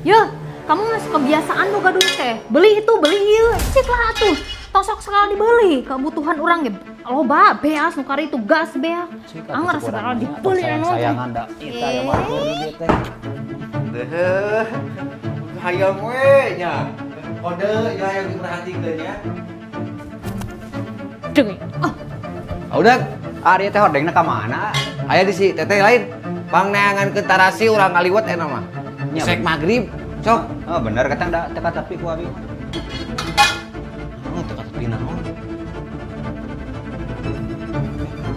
Yeuh, kamu masih kebiasaan boga duit teh. Beli itu, beli ieu. Cik lah atuh. Tosok sekali dibeli, kebutuhan orang ge loba beas nu kari itu gas beak. Anger segala dibeli anu. Sayangan da kita ya mah duit teh. Deuh. Hayang we nya. Kode ya yang diperhatikeun nya. Deui. Ah. Udah, ari teh hordengna ka mana? Aya di si teteh lain. Pangneangankeun tarasi urang ngaliwet enak mah. Sek magrib, sok. Oh bener kata da teka tepi ku abi. Oh, teka tepi naon?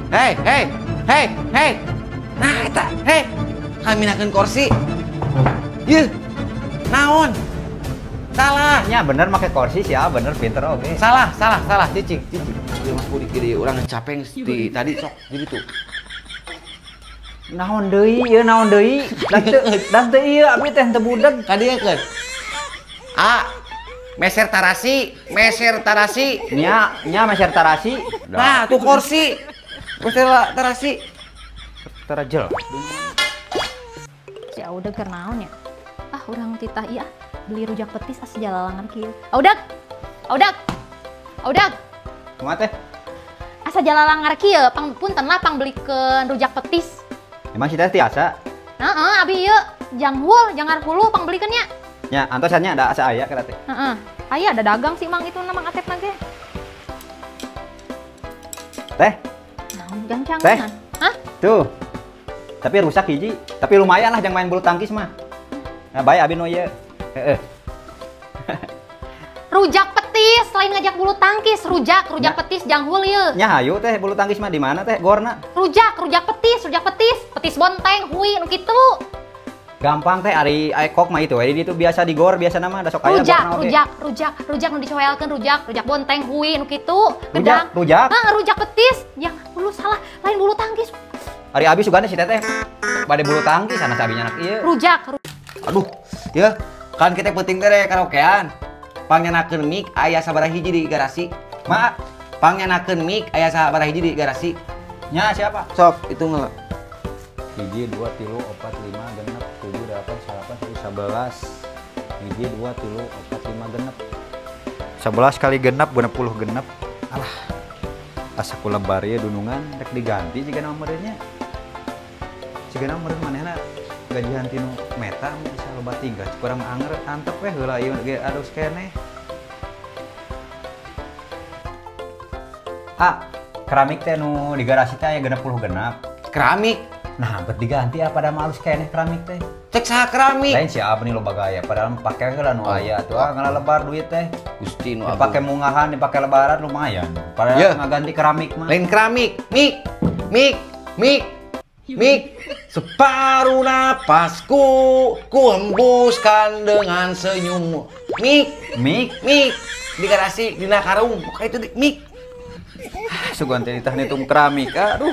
Hei, hei, hei, hei. Nah eta, hei. Kaminakeun kursi. Yeuh. Naon? Salah. Nya bener make kursi sih, bener pinter oge. Salah, salah, salah, cicing, cicing. Ieu mah kudu kieu urang capek di tadi sok jadi tuh. Naon deui, ieu naon deui? Dan teu ieu abi teh teu budeg. Ka dieu keun. A meser tarasi, meser tarasi. Nya, nya meser tarasi. Nah, tuh kursi. Meser tarasi. Terajel. Si Audeg keur naon ya? Ah, urang titah ieu ah. Beli rujak petis asa jalalangan kieu. Audeg. Audeg. Audeg. Kumaha teh? Asa jalalangar kieu, pang punten lah pang belikeun rujak petis. Emang si teh tiasa? Heeh, abi ieu janghul, jangar hulu pang belikeun nya. Nya, antosan nya ada asa aya kira teh. Heeh. Aya ada dagang sih mang itu mang Atep mah ge. Teh. Naon jangcangan? Hah? Tuh. Tapi rusak hiji, tapi lumayan lah jang main bulu tangkis mah. Nah, bae abi nu ieu. Heeh. Rujak petis, lain ngajak bulu tangkis, rujak, rujak petis janghul ieu. Nya hayu teh bulu tangkis mah di mana teh gorna? Rujak, rujak petis, petis bonteng, hui nu kitu. Gampang teh ari kok mah itu, ari itu biasa di gor biasa nama da sok aya rujak, rujak, rujak, rujak nu dicoelkeun rujak, rujak bonteng, hui nu kitu. Gedang. Rujak, rujak. Heeh, rujak petis. Yang bulu salah, lain bulu tangkis. Ari abi sugana si teteh bade bulu tangkis sana sabi nyanak ieu. Rujak. Aduh, ya kan kita penting teh karaokean. Pangyanakeun mic aya sabaraha hiji di garasi. Ma, pangyanakeun mic aya sabaraha hiji di garasi. Nya siapa? Sok, itu ngeula. 1 2 3 4 5 6 7 8 9 10 11. 1 2 3 4 5 6. 11 kali genap 60 genep. Alah. Asa ku lebar ieu dunungan rek diganti jiga nomornya. Jiga nomor manehna gajian tinu meta bisa loba tinggal kurang anger antep weh heula ieu ge alus keneh. Ah, keramik teh nu di garasi teh aya 60 genap. Keramik? Nah, bet diganti apa da malus keneh keramik teh. Cek saha keramik? Lain siapa nih loba gaya padahal pake heula nu aya tuh ah ngalebar duit teh. Gusti nu dipake mungahan, dipake lebaran lumayan. Padahal yeah. Ngaganti keramik mah. Lain keramik, mik, mik, mik. Mik, separuh napasku ku hembuskan dengan senyummu. Mik, mik, mik, di garasi, di karung, pokoknya itu di, mik. Sugan teh ditah nitung keramik, aduh.